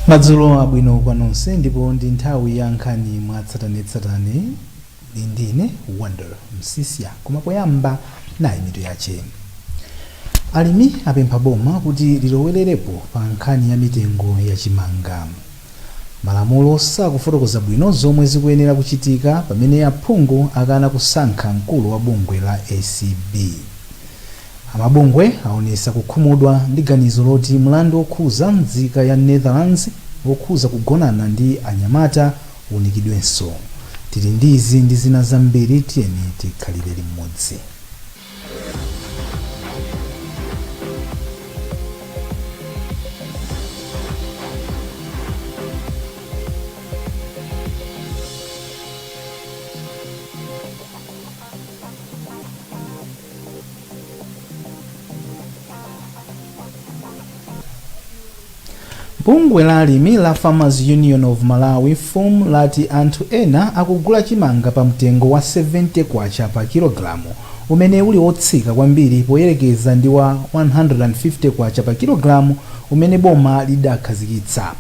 Madzulo abwino kwa nonse, ndipo ndi nthawi ya nkhani mwatsatanetsatane ndine Wonder Msisya. Koma poyamba, nayi mitu yache. Alimi apempha boma kuti lilowererepo pa nkhani ya mitengo ya chimanga. Malamulo sakufotokoza bwino zomwe zikuyenera kuchitika pamene aphungu akana kusankha mkulu wa bungwe la ACB. Amabungwe aonesa kukhumudwa ndi ganizo loti mlandu wokhuza nzika ya Netherlands wokhuza kugonana ndi anyamata uwunikidwenso. Tili ndi izi ndi zina zambiri, tiyeni tikhalire limodzi. Bungwe la alimi la Farmers Union of Malawi, FUM, lati anthu ena akugula chimanga pa mtengo wa 70 kwacha pa kilogalamu, umene uli wotsika kwambiri poyerekeza ndi wa 150 kwacha pa kilogalamu umene boma lidakhazikitsa.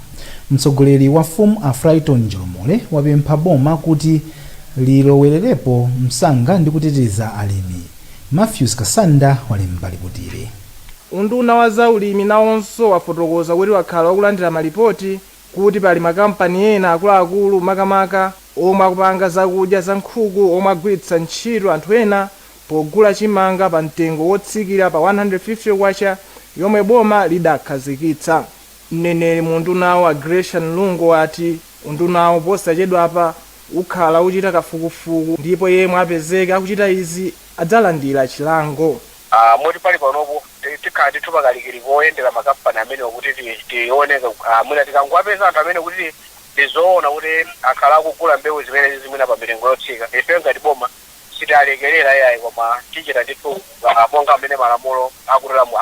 Mtsogoleri wa FUM, a Frighton Njolomole, wapempha boma kuti lilowererepo msanga ndi kuteteza alimi. Matthews Kasanda walemba lipotili. Unduna wa zaulimi nawonso wafotokoza kuti wakhala wakulandira malipoti kuti pali makampani ena akuluakulu, makamaka omwe akupanga zakudya za nkhuku, omwe agwiritsa ntchito anthu ena pogula chimanga pa mtengo wotsikira pa 150 kwacha yomwe boma lidakhazikitsa. Mneneri mu undunawo, a Grecian Lungu, ati undunawo posachedwapa ukhala uchita kafukufuku ndipo yemwe apezeke akuchita izi adzalandira chilango. Moti pali panopo tikhala ndithu pakalikiliki oyendera makampani amenewo kuti tione mwina tikangowapeza anthu amene kuti ndizoona kuti akhala akugula mbewu zimenezi mwina pa mitengo yotsika, ife ngati boma sitalekerera iyayi, koma tichita ndithu monga amene malamulo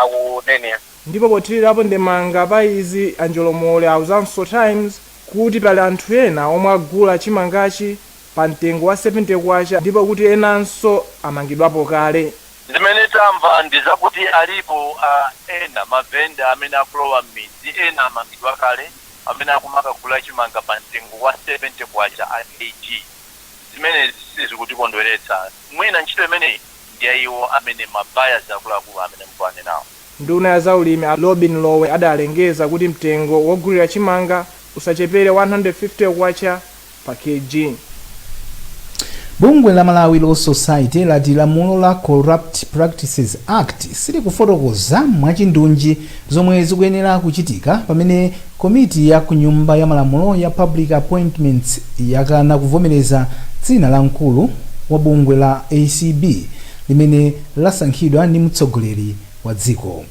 akunenera. Ndipo pothirirapo ndemanga pa izi, a Njolomole auzanso Times kuti pali anthu ena omwe agula chimangachi pa mtengo wa 70 kwacha ndipo kuti enanso amangidwapo kale. Zimene tamva ndi zakuti alipo ena mavenda amene akulowa m'midzi, ena amangidwa kale, amene akumakagula chimanga pa mtengo wa 70 kwacha a kg. Zimenezi sizikutikondweretsa. Mwina ntchito imeneyi ndi ya iwo amene ma buyers akuluakulu amene mukuwanenawo. Nduna ya zaulimi, a Lobin Lowe, adalengeza kuti mtengo wogulira chimanga usachepere 150 kwacha pa kg. Bungwe la Malawi Law Society lati lamulo la Corrupt Practices Act silikufotokoza mwachindunji zomwe zikuyenera kuchitika pamene komiti ya kunyumba ya malamulo ya Public Appointments yakana kuvomereza dzina la mkulu wa bungwe la ACB limene lasankhidwa ndi mtsogoleri wa dziko.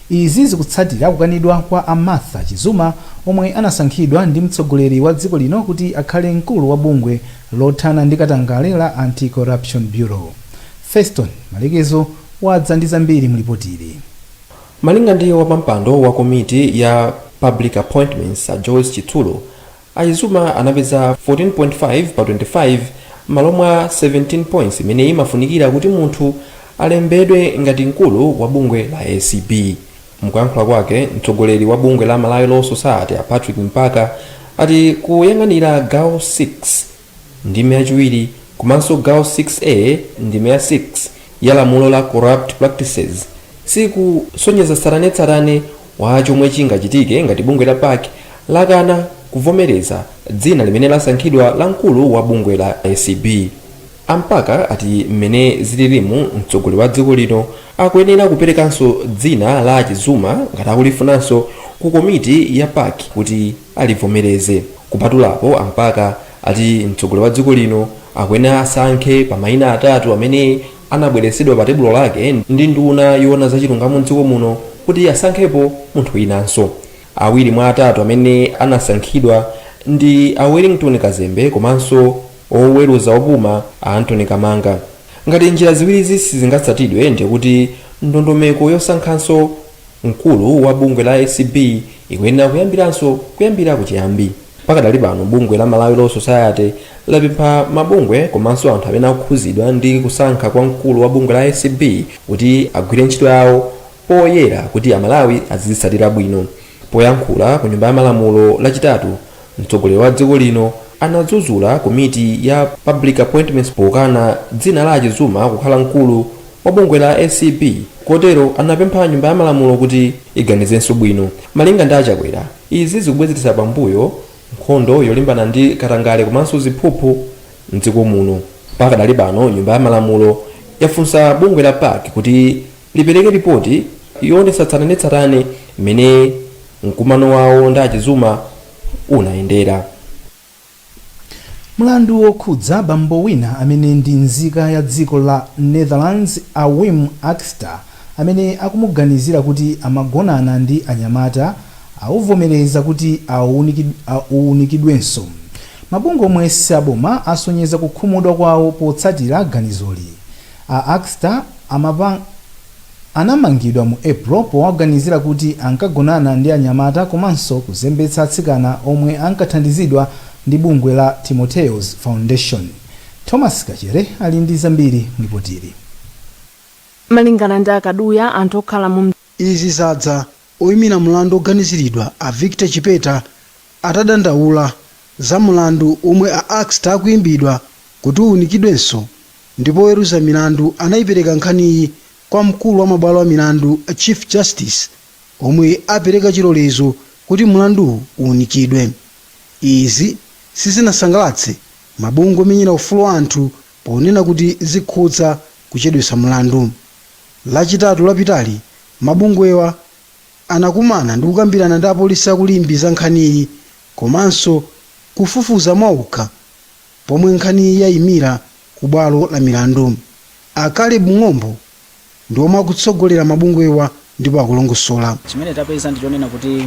Izi zikutsatira kukanidwa kwa a Martha Chizuma, omwe anasankhidwa ndi mtsogoleri wa dziko lino kuti akhale mkulu wa bungwe lothana ndi katangale la Anti-Corruption Bureau. Feston Malekezo wadza ndi zambiri mulipotili. Malinga ndi wapampando wa komiti ya Public Appointments, a Joyce Chitsulo, a Chizuma anapeza 14.5 pa 25 m'malo mwa 17 points imene imafunikira kuti munthu alembedwe ngati mkulu wa bungwe la ACB. Mukuyankhula kwake, mtsogoleri wa bungwe la Malawi Law Society, a Patrick Mpaka, ati kuyang'anira gawo 6 ndime yachiwiri komanso gawo 6A ndime ya 6 ya lamulo la Corrupt Practices sikusonyeza tsatanetsatane wa chomwe chingachitike ngati bungwe la PAC lakana kuvomereza dzina limene lasankhidwa la mkulu wa bungwe la ACB. A Mpaka ati mmene zililimu, mtsogoleri wa dziko lino akuyenera kuperekanso dzina la Chizuma ngati akulifunanso ku komiti ya PAC kuti alivomereze. Kupatulapo, a Mpaka ati mtsogoleri wa dziko lino akuyenera asankhe pa mayina atatu amene anabweretsedwa pa tebulo lake ndi nduna yoona za chilungamo mdziko muno kuti asankhepo munthu winanso. Awiri mwa atatu amene anasankhidwa ndi a Wellington Kazembe komanso oweruza opuma a Anthony Kamanga. Ngati njira ziwirizi sizingatsatidwe, ndiye kuti ndondomeko yosankhanso mkulu wa bungwe la ACB ikuyenera kuyambiranso kuyambira kuchiyambi. Pakadali pano, bungwe la Malawi Law Society lapempha mabungwe komanso anthu amene akukhuzidwa ndi kusankha kwa mkulu wa bungwe la ACB kuti agwire ntchito yawo poyera kuti Amalawi azizitsatira bwino. Poyankhula ku Nyumba ya Malamulo Lachitatu, mtsogoleri wa dziko lino anadzudzula komiti ya Public Appointments pokana dzina la Chizuma kukhala mkulu wa bungwe la ACB, kotero anapempha Nyumba ya Malamulo kuti iganizenso bwino. Malinga ndi Achakwera, izi zikubwezeretsa pambuyo nkhondo yolimbana ndi katangale komanso ziphuphu mdziko muno. Pakadali pano, Nyumba ya Malamulo yafunsa bungwe la PAC kuti lipereke ripoti yoonetsa tsatanetsatane mmene mkumano wawo ndi Achizuma unayendera. Mlandu wokhudza bambo wina amene ndi nzika ya dziko la Netherlands, a Wim Akster, amene akumuganizira kuti amagonana ndi anyamata, auvomereza kuti aunikidwenso. Mabungwe omwe siaboma asonyeza kukhumudwa kwawo potsatira ganizoli. A Akster anamangidwa mu April powaganizira kuti ankagonana ndi anyamata komanso kuzembetsa atsikana omwe ankathandizidwa ndi bungwe la Timotheus Foundation. Thomas Kachere ali ndi zambiri mlipotili. Malingana ndi Akaduya, anthu okhala mu Izi zadza oyimira mlandu oganiziridwa a Victor Chipeta atadandaula za mlandu omwe a Akster akuimbidwa kuti uwunikidwenso, ndipo oweruza milandu anayipereka nkhaniyi kwa mkulu wa mabwalo a milandu, Chief Justice, omwe apereka chilolezo kuti mlanduwu uwunikidwe. Izi sizinasangalatse mabungwe omenyera ufulu wa anthu ponena kuti zikhudza kuchedwetsa mlandu. Lachitatu lapitali, mabungwewa anakumana ndi kukambirana ndi apolisi akuLimbe za nkhaniyi komanso kufufuza mwaokha pomwe nkhaniyi yayimira ku bwalo la milandu. A Caleb Ng'ombo ndi omwe akutsogolera mabungwewa ndipo akulongosola. Chimene tapeza ndi chonena kuti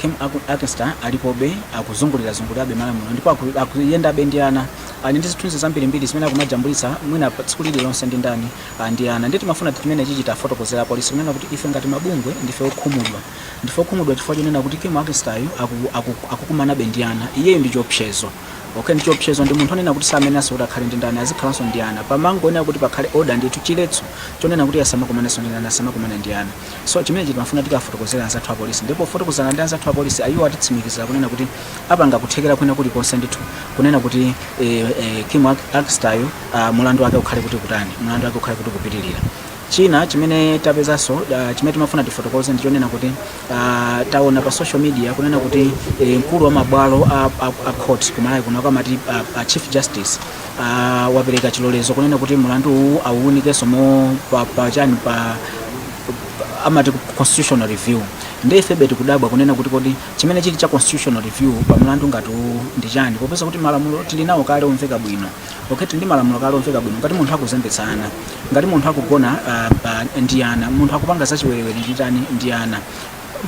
Kim Akster alipobe, akuzungulirazungulirabe malamulo ndipo akuyendabe ndi ana. Ali ndi zithunzi zambirimbiri zimene akumajambulitsa mwina pa tsiku lililonse ndi ndani? Ndi ana. Ndiye timafuna chimene chichita afotokozera apolisi kunena kuti ife ngati mabungwe ndife okhumudwa, ndife okhumudwa chifukwa chonena kuti Kim Aksteryu akukumanabe ndi ana. Iyeyo ndi chiopsezo, okay, ndi chiopsezo, ndi munthu onena kuti samenenso kuti akhale ndi ndani, azikhalanso ndi ana. Pamangoonera kuti pakhale order ndithu, chiletso chonena kuti asamakumanenso ndi ndani, asamakumane ndi ana. So chimene timafuna tikafotokozera anzathu apolisi, ndipo pofotokozana ndi anzathu apolisi, ayiwo atitsimikizira kunena kuti apanga kuthekera kwina kulikonse ndithu kunena kuti Kim Aksteryu mulandu wake ukhale kuti kutani, mulandu wake ukhale kuti kupitirira. China chimene tapezanso, chimene timafuna tifotokoze, ndi chonena kuti taona pa social media kunena kuti mkulu wa mabwalo a court kuMalawi kuno, akamati Chief Justice, wapereka chilolezo kunena kuti mulandu uwu auwunikenso mo pa chani, pa amati constitutional review. Ndi ifebe tikudabwa kunena kuti kodi chimene chili cha constitutional review pa mlandu ngati uwu ndi chani, popeza kuti malamulo tili nawo kale omveka bwino? Okay, tili ndi malamulo kale omveka bwino. Ngati munthu akuzembetsa ana, ngati munthu akugona ndi ana, munthu akupanga zachiwerewere ndi tani, ndi ana,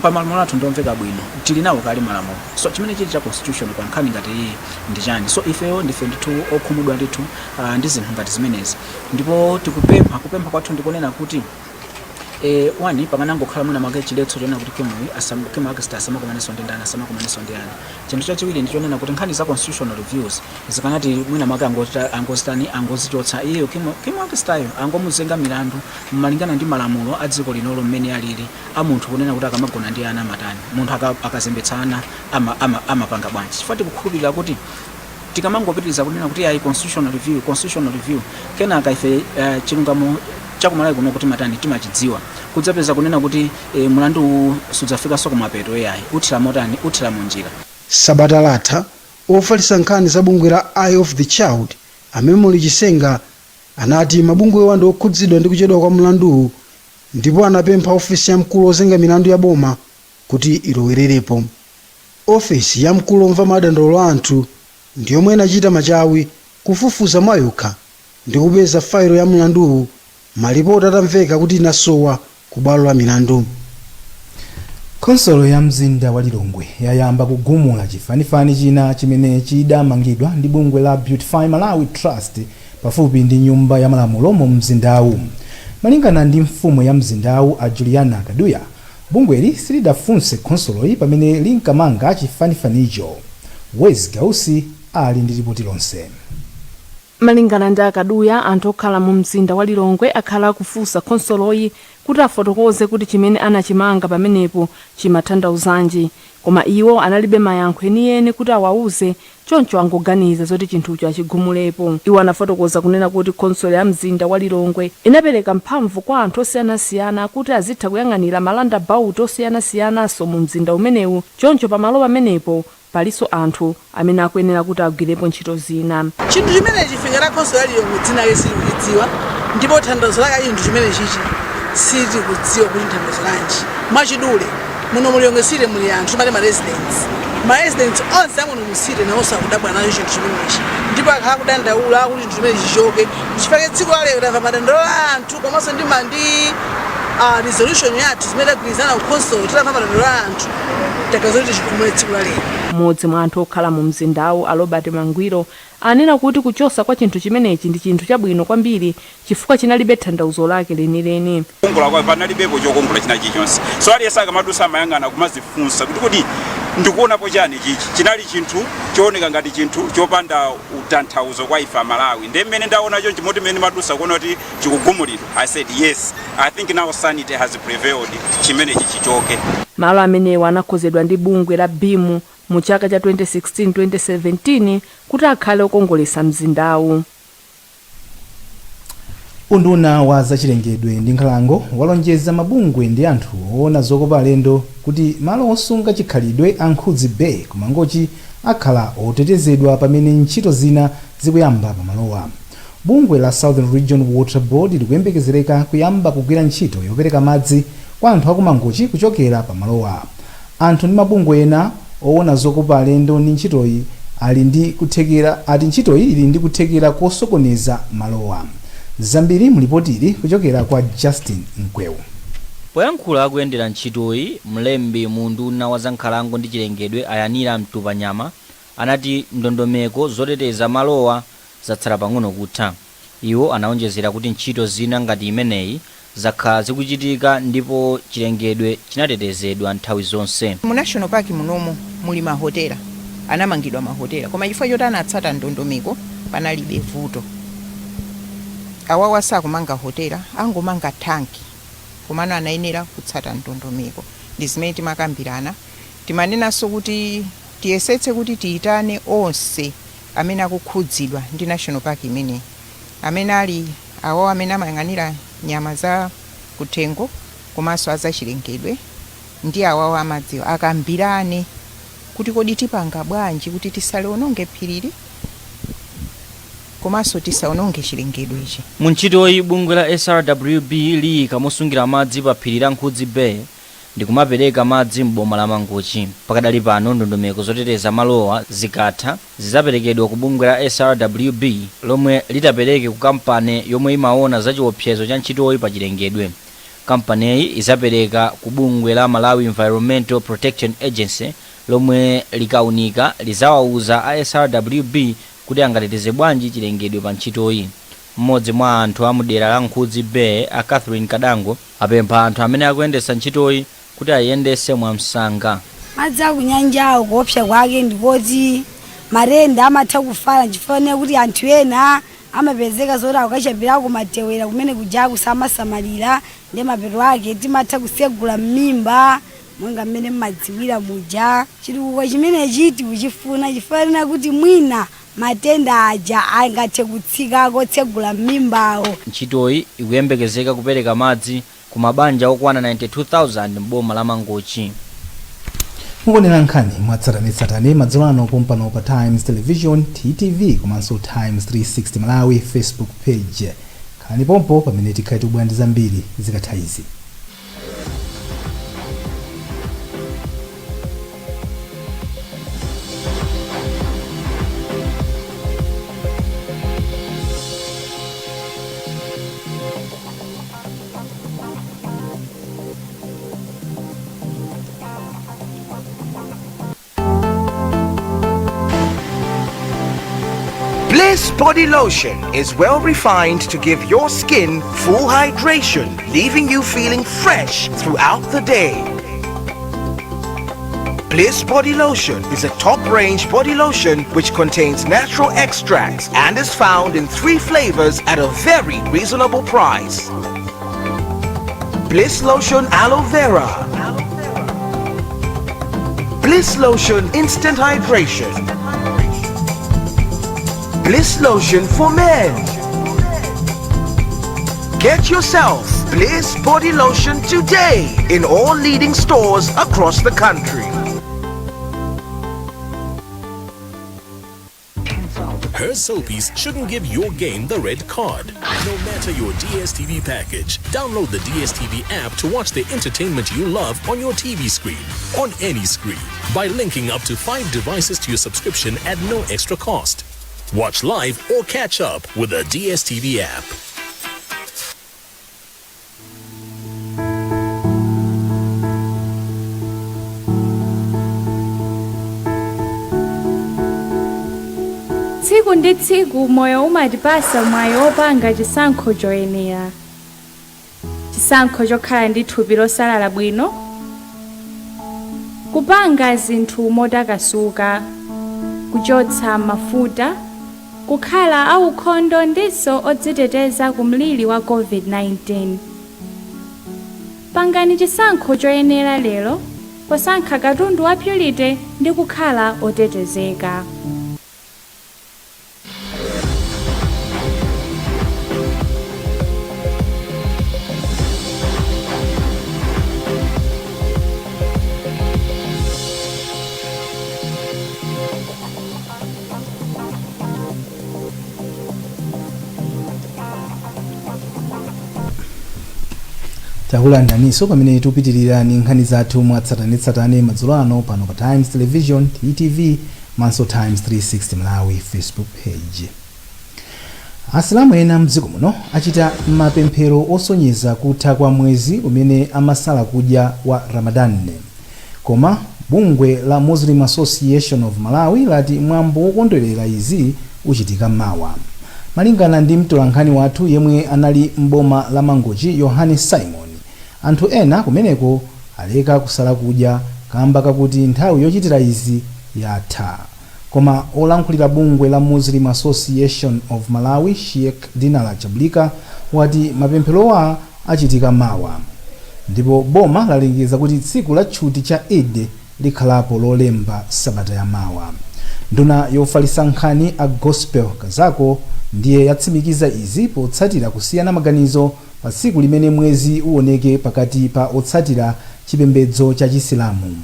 pa malamulo athu ndiomveka bwino, tili nawo kale malamulo. So chimene chili cha constitution pa nkhani ngati iyi ndi chani? So ifeyo ndife ndithu okhumudwa ndithu ndi zinthu ngati zimenezi, ndipo tikupempha, kupempha kwathu ndikunena kuti one, pakanangokhala mwina mwake chiletso chonena kuti Kimuyi Kim Akster asamakumanenso ndi ndani, asamakumanenso ndi ana. Chinthu chachiwiri ndi chonena kuti nkhani za constitutional reviews zikanati mwina mwake angozitani, angozichotsa. Iyeyo Kim Aksteryo angomuzenga milandu malingana ndi malamulo a dziko linolo mmene alili, a munthu kunena kuti akamagona ndi ana amatani, munthu akazembetsa ana amapanga bwanji, chifukwa tikukhulupirira kuti tikamangopitiriza kunena kuti ayi, constitutional review, constitutional review, kenaka ife chilungamo chakuMalawi kuno kuti matani, timachidziwa, kudzapeza kunena kuti mulandu uwu sudzafikanso kumapeto ayi, uthira motani, uthira munjira. Sabata latha, ofalitsa nkhani za bungwe la Eye of the Child, a Memory Chisenga, anati mabungwewa ndi okhudzidwa ndi kuchedwa kwa mlanduwu ndipo anapempha ofesi ya mkulu wozenga milandu ya boma kuti ilowererepo. Ofesi ya mkulu womva madandaulo a anthu ndi yomwe inachita machawi kufufuza mwayokha ndi kupeza failo ya mlanduwu, malipoti atamveka kuti inasowa ku bwalo la milandu. Khonsolo ya mzinda wa Lilongwe yayamba kugumula chifanifani china chimene chidamangidwa ndi bungwe la Beautify Malawi Trust pafupi ndi Nyumba ya Malamulo mu mzindawu. Malingana ndi mfumu ya mzindawu, a Juliana Kaduya, bungweli silidafunse khonsoloyi pamene linkamanga chifanifanicho. Wezi Gausi ali ndi ripoti lonse. Malingana ndi Akaduya, anthu okhala mu mzinda wa Lilongwe akhala akufunsa khonsoloyi kuti afotokoze kuti chimene anachimanga pamenepo chimatanthauzanji, koma iwo analibe mayankho enieni kuti awauze, choncho angoganiza zoti chinthucho achigumulepo. Iwo anafotokoza kunena kuti khonsolo ya mzinda wa Lilongwe inapereka mphamvu kwa anthu osiyanasiyana kuti azitha kuyang'anira ma roundabout osiyanasiyananso mu mzinda umenewu, choncho pamalo pamenepo palinso anthu amene akuyenera kuti agwirepo ntchito zina. Chinthu chimene chifikira khonsolo ya Lilongwe, dzina lake sitikulidziwa, ndipo tanthauzo lake chinthu chimene chichi sitikudziwa kuti tanthauzo lanji. Mwachidule, muno mu Lilongwe City muli anthu timati ma residents. Ma residents onse amuno mu city nawonso akudabwa nacho chinthu chimenechi, ndipo akhala kudandaula kuti chinthu chimene chichoke. Chifukwa tsiku la lero tamva madandaulo a anthu komanso ndi resolution yathu zimene tagwirizana ku council. Titamva madandaulo a anthu, taganiza kuti tichigumule tsiku la lero. Mmodzi mwa anthu okhala mu mzindawu, a Robert Mangwiro, anena kuti kuchosa kwa chinthu chimenechi ndi chinthu chabwino kwambiri chifukwa chinalibe tanthauzo lake lenileni. Kukongola kwa panalibepo chokongola china chilichonse, so aliyense akamadusa amayang'ana kumazifunsa kuti ndikuonapo chani? Chichi chinali chinthu chooneka ngati chinthu chopanda utanthauzo kwa ife Amalawi. Ndi mmene ndaona chonchi moti mmene madusa kuona kuti chikugumulidwa, I said, "Yes, I think now sanity has prevailed." Chimenechi chichoke. Malo amenewa anakonzedwa ndi bungwe la BEAM mu chaka cha 2016-2017 kuti akhale okongolesa mzindawu. Unduna wa zachilengedwe ndi nkhalango walonjeza mabungwe ndi anthu oona zokopa alendo kuti malo osunga chikhalidwe a Nkhudzi Bay kuMangochi akhala otetezedwa pamene ntchito zina zikuyamba pamalowa. Bungwe la Southern Region Water Board likuyembekezereka kuyamba kugwira ntchito yopereka madzi kwa anthu akuMangochi kuchokera pamalowa. Anthu ndi mabungwe ena owona zokopa alendo ndi ntchitoyi ali ndi kuthekera, ati ntchitoyi ili ndi kuthekera kosokoneza malowa. Zambiri mulipotili kuchokera kwa Justin Mkwewu. Poyankhula akuyendera ntchitoyi, mlembi mu unduna wa zankhalango ndi chilengedwe, Ayanira Mtupanyama, anati ndondomeko zoteteza malowa zatsala pang'ono kutha. Iwo anaonjezera kuti ntchito zina ngati imeneyi zakhala zikuchitika ndipo chilengedwe chinatetezedwa nthawi zonse. Mu national park munomo muli mahotela, anamangidwa mahotela, koma chifukwa choti anatsata ndondomeko panalibe vuto. Awawa sakumanga hotela, angomanga tanki, komano anayenera kutsata ndondomeko. Ndi zimene timakambirana. Timanenanso kuti tiyesetse kuti tiyitane onse amene akukhudzidwa ndi national park imeneyi, amene ali awawo amene amayang'anira nyama za kuthengo komanso azachilengedwe ndi awawo amadziwa, akambirane kuti kodi tipanga bwanji kuti tisaliononge phirili komanso tisaononge chilengedwechi. Mu ntchitoyi, bungwe la SRWB liyika mosungira madzi pa phiri la Nkhudzi Bay ndi kumapereka madzi m'boma la Mangochi. Pakadali pano, ndondomeko zoteteza malowa zikatha zidzaperekedwa ku bungwe la SRWB lomwe litapereke ku kampani yomwe imaona za chiopsezo cha ntchitoyi pa chilengedwe. Kampaniyi idzapereka ku bungwe la Malawi Environmental Protection Agency lomwe likaunika lidzawauza a SRWB kuti angateteze bwanji chilengedwe pa ntchitoyi. Mmodzi mwa anthu a mudera la Nkhudzi Bay, a Catherine Kadango, apempha anthu amene akuyendetsa ntchitoyi kuti ayiyendetse mwamsanga. Madzi akunyanjawo kuopsa kwake ndikoti matenda amatha kufala, chifukwa kuti anthu ena amapezeka zoti akukachapirako matewera kumene kujaku, samasamalira, ndi mapeto ake timatha kusegula m'mimba monga mmene mmadziwira muja. Chitukuko chimenechi tikuchifuna chifukwa kuti mwina matenda aja angathe kutsikako otsegula m'mimbawo. Ntchitoyi ikuyembekezeka kupereka madzi ku mabanja okwana 92,000 m'boma la Mangochi. Mukuonera nkhani mwatsatanetsatane madzulo ano pompano pa Times Television, TTV, komanso Times 360 Malawi Facebook page. Khalani pompo pamene tikhale tikubwera ndi zambiri zikatha izi. Bliss Body Lotion is well refined to give your skin full hydration, leaving you feeling fresh throughout the day. Bliss Body Lotion is a top-range body lotion which contains natural extracts and is found in 3 flavors at a very reasonable price. Bliss Lotion Aloe Vera, Bliss Lotion Instant Hydration, Bliss Lotion for Men. Get yourself Bliss Body Lotion today in all leading stores across the country. Her soapies shouldn't give your game the red card. No matter your DSTV package, download the DSTV app to watch the entertainment you love on your TV screen, on any screen, by linking up to 5 devices to your subscription at no extra cost. Watch live or catch up with the DSTV app. Tsiku ndi tsiku moyo umatipasa mwayi wopanga chisankho choyenera, chisankho chokhala ndi thupi losalala bwino, kupanga zinthu motakasuka, kuchotsa mafuta, kukhala aukhondo ndiso odziteteza ku mliri wa COVID-19. Pangani chisankho choyenera lero posankha katundu wa Purity ndi kukhala otetezeka. Takulandaniso pamene tikupitirira ni nkhani zathu mwatsatanetsatane madzulo ano pano pa Times Television, TTV, manso Times 360 Malawi Facebook page. Asilamu ena mdziko muno achita mapemphero osonyeza kutha kwa mwezi umene amasala kudya wa Ramadan, koma bungwe la Muslim Association of Malawi lati mwambo wokondwerera izi uchitika mawa. Malingana ndi mtolankhani wathu yemwe anali mboma la Mangochi, Yohane Simon, anthu ena kumeneko aleka kusala kudya kamba kakuti nthawi yochitira izi yatha. Koma olankhulira bungwe la Muslim Association of Malawi, Sheikh Dinala Chabulika, wati mapempherowa achitika mawa, ndipo boma lalengeza kuti tsiku la tchuti cha Eid likhalapo Lolemba sabata ya mawa. Nduna yofalitsa nkhani a Gospel Kazako ndiye yatsimikiza izi potsatira kusiyana maganizo pa tsiku limene mwezi uwoneke pakati pa otsatira chipembedzo cha Chisilamu.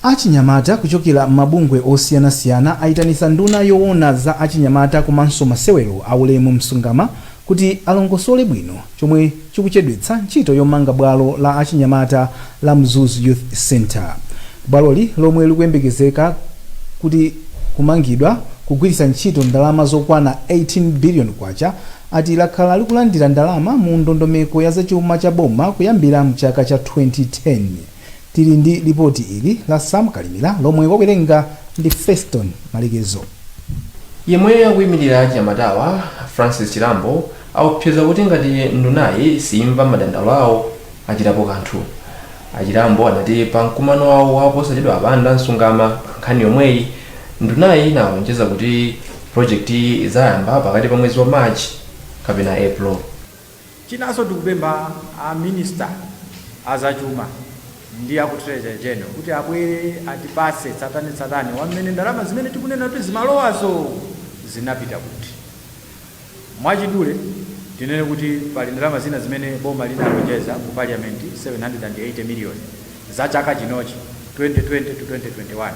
Achinyamata kuchokera m'mabungwe osiyanasiyana ayitanitsa nduna yoona za achinyamata komanso masewero aulemu Msungama kuti alongosole bwino chomwe chikuchedwetsa ntchito yomanga bwalo la achinyamata la Mzuzu Youth Center. Bwaloli, lomwe likuyembekezeka kuti kumangidwa kugwiritsa ntchito ndalama zokwana 18 billion kwacha, ati lakhala likulandira ndalama mu ndondomeko ya zachuma cha boma kuyambira mchaka cha 2010. Tili ndi lipoti ili la Sam Kalimira lomwe wawerenga ndi Feston Malekezo. Yemwe akuyimirira achinyamatawa, Francis Chilambo, aopseza kuti ngati ndunayi simva madandaulo awo, achitapo kanthu. Achilambo anati pa mkumano wawo waposachedwa apanda Msungama pa nkhani yomweyi, ndunayi inalonjeza kuti project izayamba pakati pa mwezi wa March kapena April. Chinanso, tikupempha a minister azachuma ndi aku Treasury General kuti abwere atipase tsatanetsatane wamene ndalama zimene tikunena kuti zimalowazo zinapita kuti. Mwachidule tinene kuti pali ndalama zina zimene boma linalonjeza ku parliament, 780 million za chaka chinochi 2020 to 2021.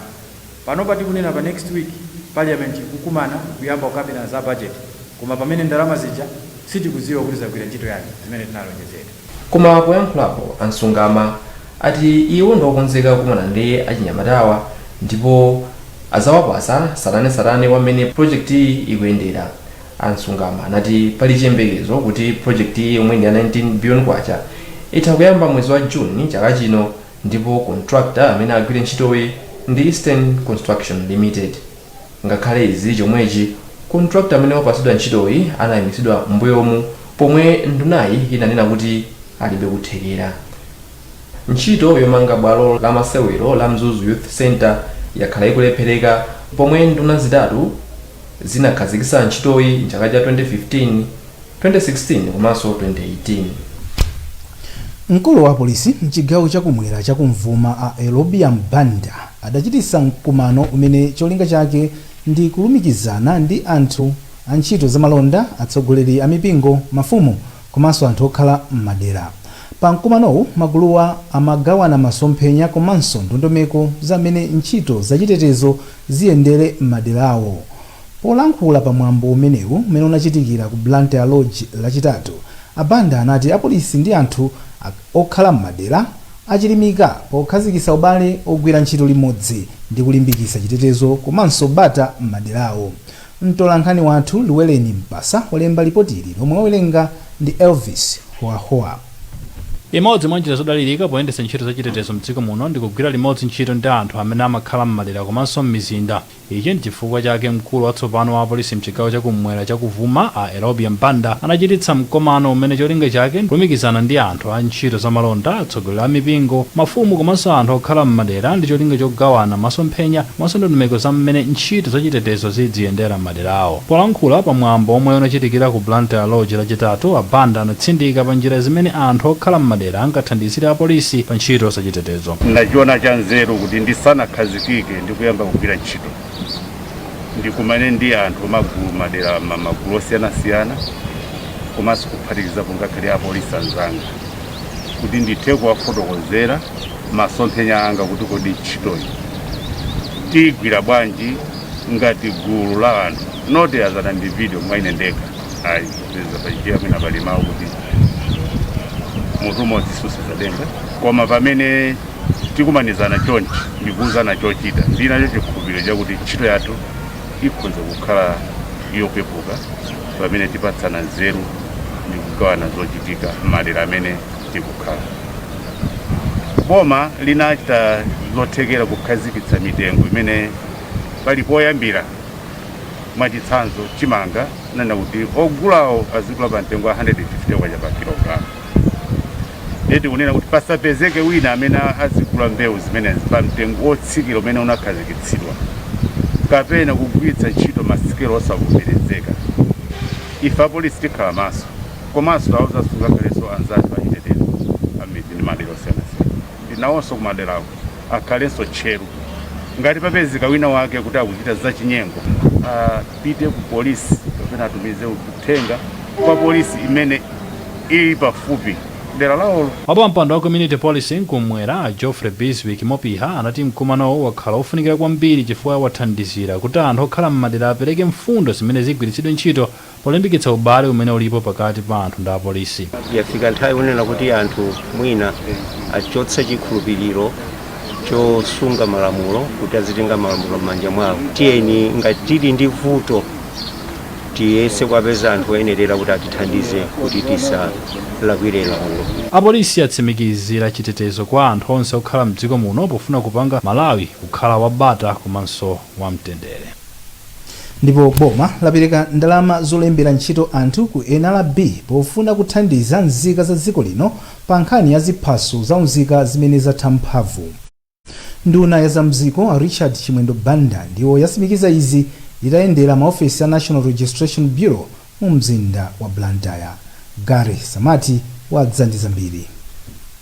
Panopa tikunena pa next week parliament ikukumana kuyamba kukambirana za budget, koma pamene ndalama zija sitikudziwa kuti zagwira ntchito yake zimene tinalonjezera. Koma poyankhulapo, Ansungama ati iwo ndiokonzeka kukumana ndi achinyamatawa ndipo azawapasa tsatanetsatane wamene project ikuyendera. Ansungama anati pali chiyembekezo kuti project yomwe ndi ya 19 billion kwacha itha kuyamba mwezi wa Juni chaka chino, ndipo contractor amene agwire ntchitoyi ndi Eastern Construction Limited. Ngakhale izi chomwechi, contractor amene wapasidwa ntchitoyi anayimitsidwa m'mbuyomu pomwe ndunayi inanena kuti alibe kuthekera. Ntchito yomanga bwalo la masewero la Mzuzu Youth Center yakhala ikulephereka pomwe nduna zitatu zinakhazikitsa ntchitoyi mchaka cha 2015, 2016 komanso 2018. Mkulu wa polisi mchigawo chakumwera chakumvuma a Elobia Mbanda adachitisa mkumano umene cholinga chake ndi kulumikizana ndi anthu a ntchito zamalonda, atsogoleri a mipingo, mafumu komanso anthu okhala m'madera. Pa mkumanowu maguluwa amagawana masomphenya komanso ndondomeko zamene ntchito zachitetezo ziyendere m'maderawo. Polankhula pamwambo umenewu umene unachitikira ku Blantyre Lodge Lachitatu, Abanda anati apolisi ndi anthu okhala m'madera achilimika pokhazikitsa ubale ogwira ntchito limodzi ndi kulimbikitsa chitetezo komanso bata m'maderawo. Mtolankhani wathu Luweleni Mpasa walemba lipotili lomwe wawerenga ndi Elvis Hoahoa. Imodzi mwa njira zodalirika poyendetsa ntchito zachitetezo mdziko muno ndi kugwira limodzi ntchito ndi anthu amene amakhala m'madera komanso m'mizinda. Ichi ndi chifukwa chake mkulu watsopano wa apolisi mchigawo chakumwera chakuvuma a Elobia Mbanda anachititsa mkumano umene cholinga chake kulumikizana ndi anthu a ntchito zamalonda, atsogoleri a mipingo, mafumu komanso anthu okhala m'madera ndi cholinga chogawana masomphenya komanso ndondomeko za mmene ntchito zachitetezo ziziyendera m'maderawo. Polankhula pamwambo omwe unachitikira ku Blantyre Lodge Lachitatu, Abanda anatsindika pa njira zimene anthu okhala m'madera angathandizire apolisi pa ntchito zachitetezo. Ndachiona cha nzeru kuti ndisanakhazikike ndi kuyamba kugwira ntchito, ndikumane ndi anthu magulu madera, magulu osiyanasiyana komanso kuphatikizapo ngakhale apolisi anzanga, kuti ndithe kuwafotokozera masomphenya anga kuti kodi ntchitoyi tiyigwira bwanji ngati gulu la anthu, not as an individual, mwa ine ndekha ayi. Kupeza pachichewa mwina pali mawu kuti mutu umodzi susenza denga, koma pamene tikumanizana chonchi ndikuwuzana chochita, ndinacho chikhulupiriro chakuti ntchito yathu ikhoza kukhala yopepuka pamene tipatsana nzeru ndi kugawana zochitika m'madera amene tikukhala. Boma linachita zothekera kukhazikitsa mitengo imene pali poyambira. Mwachitsanzo, chimanga nana kuti ogulawo azigula pa mtengo wa 150 kwacha pa kilogramu. Ndeti kunena kuti pasapezeke wina amene azigula mbewu zimenezi pa mtengo wotsikira umene unakhazikitsidwa kapena kugwiritsa ntchito masikelo osavomerezeka. Ife apolisi tikhala maso, komanso tawuzanso ngakhalenso anzathu achitetezo amidzi ndi madera osiyanasiyana kuti nawonso kumaderako akhalenso tcheru. Ngati papezeka wina wake kuti akuchita zachinyengo, apite ku polisi kapena atumize uthenga kwa polisi imene ili pafupi dera lawolo. Wapampando wa community policing kumwera Geoffrey Biswick Mopiha anati mkumanowo wakhala ofunikira kwambiri chifukwa wathandizira kuti anthu okhala m'madera apereke mfundo zimene zigwiritsidwe ntchito polimbikitsa ubale umene ulipo pakati pa anthu ndi apolisi. Yafika nthawi yonena kuti anthu mwina achotse chikhulupiriro chosunga malamulo kuti azitenga malamulo m'manja mwawo. Tiyeni, ngati tili ndi vuto, tiyese kuwapeza anthu oyenerera kuti atithandize kuti tisalakwire lamulo. Apolisi atsimikizira chitetezo kwa anthu onse okhala mdziko muno pofuna kupanga Malawi kukhala wabata komanso wamtendere. Ndipo boma lapereka ndalama zolembera ntchito anthu ku NRB pofuna kuthandiza nzika za dziko lino pa nkhani ya ziphaso za unzika zimene zatha mphamvu. Nduna ya zamdziko a Richard Chimwendo Banda ndiwo yatsimikiza izi itayendera maofesi a National Registration Bureau mu mzinda wa Blantyre. Gary Samati wadza ndi zambiri.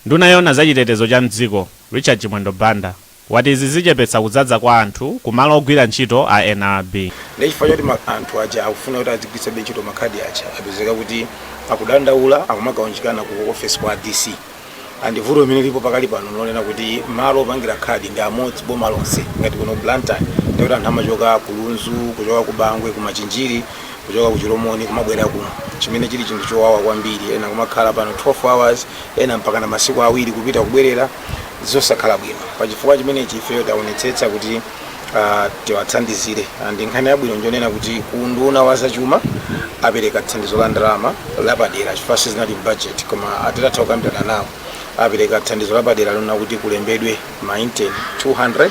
Nduna yoona zachitetezo cha mdziko Richard Chimwendo Banda wati izi zichepetsa kudzaza kwa anthu kumalo ogwira ntchito a NRB. Ndi chifukwa choti anthu aja akufuna kuti azigwiritsabe ntchito makhadi aja, apezeka kuti akudandaula, akumakaunjikana ku office kwa DC. And vuto limene lipo pakali pano lonena kuti malo opangira khadi ndi amodzi boma lonse, ngati kuno Blantyre, ndikuti anthu amachoka ku Lunzu, kuchoka ku Bangwe, ku Machinjiri, kuchoka ku Chilomoni kumabwera kuno, chimene chili chinthu chowawa kwambiri. Ena kumakhala pano 12 hours, ena mpaka na masiku 2 kupita kubwerera, zosakhala bwino. Pachifukwa chimenechi ifeyo taonetsetsa kuti tiwathandizire. And nkhani yabwino njonena kuti ku nduna wa zachuma apereka thandizo la ndalama lapadera, chifukwa sizinali budget, koma atitatha kukambirana nawo apereka thandizo lapadera lona kuti kulembedwe ma intern 200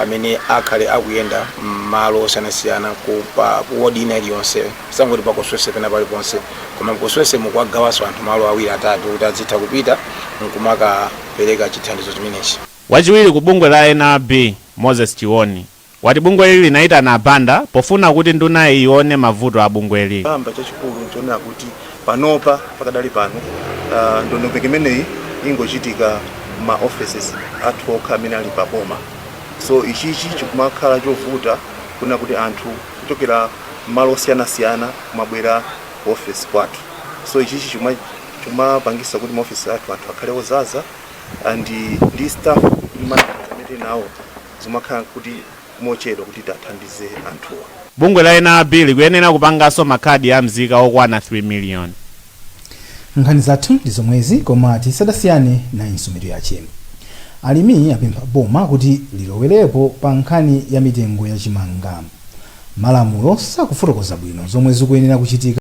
amene akhale akuyenda m'malo osiyanasiyana ku pa ward ina iliyonse, sangoti pa constituency pena paliponse, koma constituency mukuwagawanso anthu malo awiri atatu kuti azitha kupita nkumaka Kupereka chithandizo chimenechi. Wachiwiri ku bungwe la NRB, Moses Chiwoni, wati bungweli linayitana a Banda pofuna kuti ndunayi ione mavuto a bungweli. Chamba chachikulu nchonena kuti panopa, pakadali pano, ndondomeko imeneyi ingochitika ma offices athu okha amene ali paboma. So ichichi chikumakhala chovuta kuna kuti anthu kuchokera malo osiyanasiyana kumabwera ku office kwathu. So ichichi chimapangisa kuti maofisi athu anthu akhale ozaza and ndi staff ndi managers amene tili nawo zimakhala kuti mochedwa kuti tathandize anthuwa. Bungwe la NRB likuyenera kupanganso makhadi a mzika okwana 3 million. Nkhani zathu ndi zomwezi, koma tisadasiyane, nayinso mitu yache. Alimi apempha boma kuti lilowerepo pa nkhani ya mitengo ya chimanga. Malamulo sakufotokoza bwino zomwe zikuyenera kuchitika.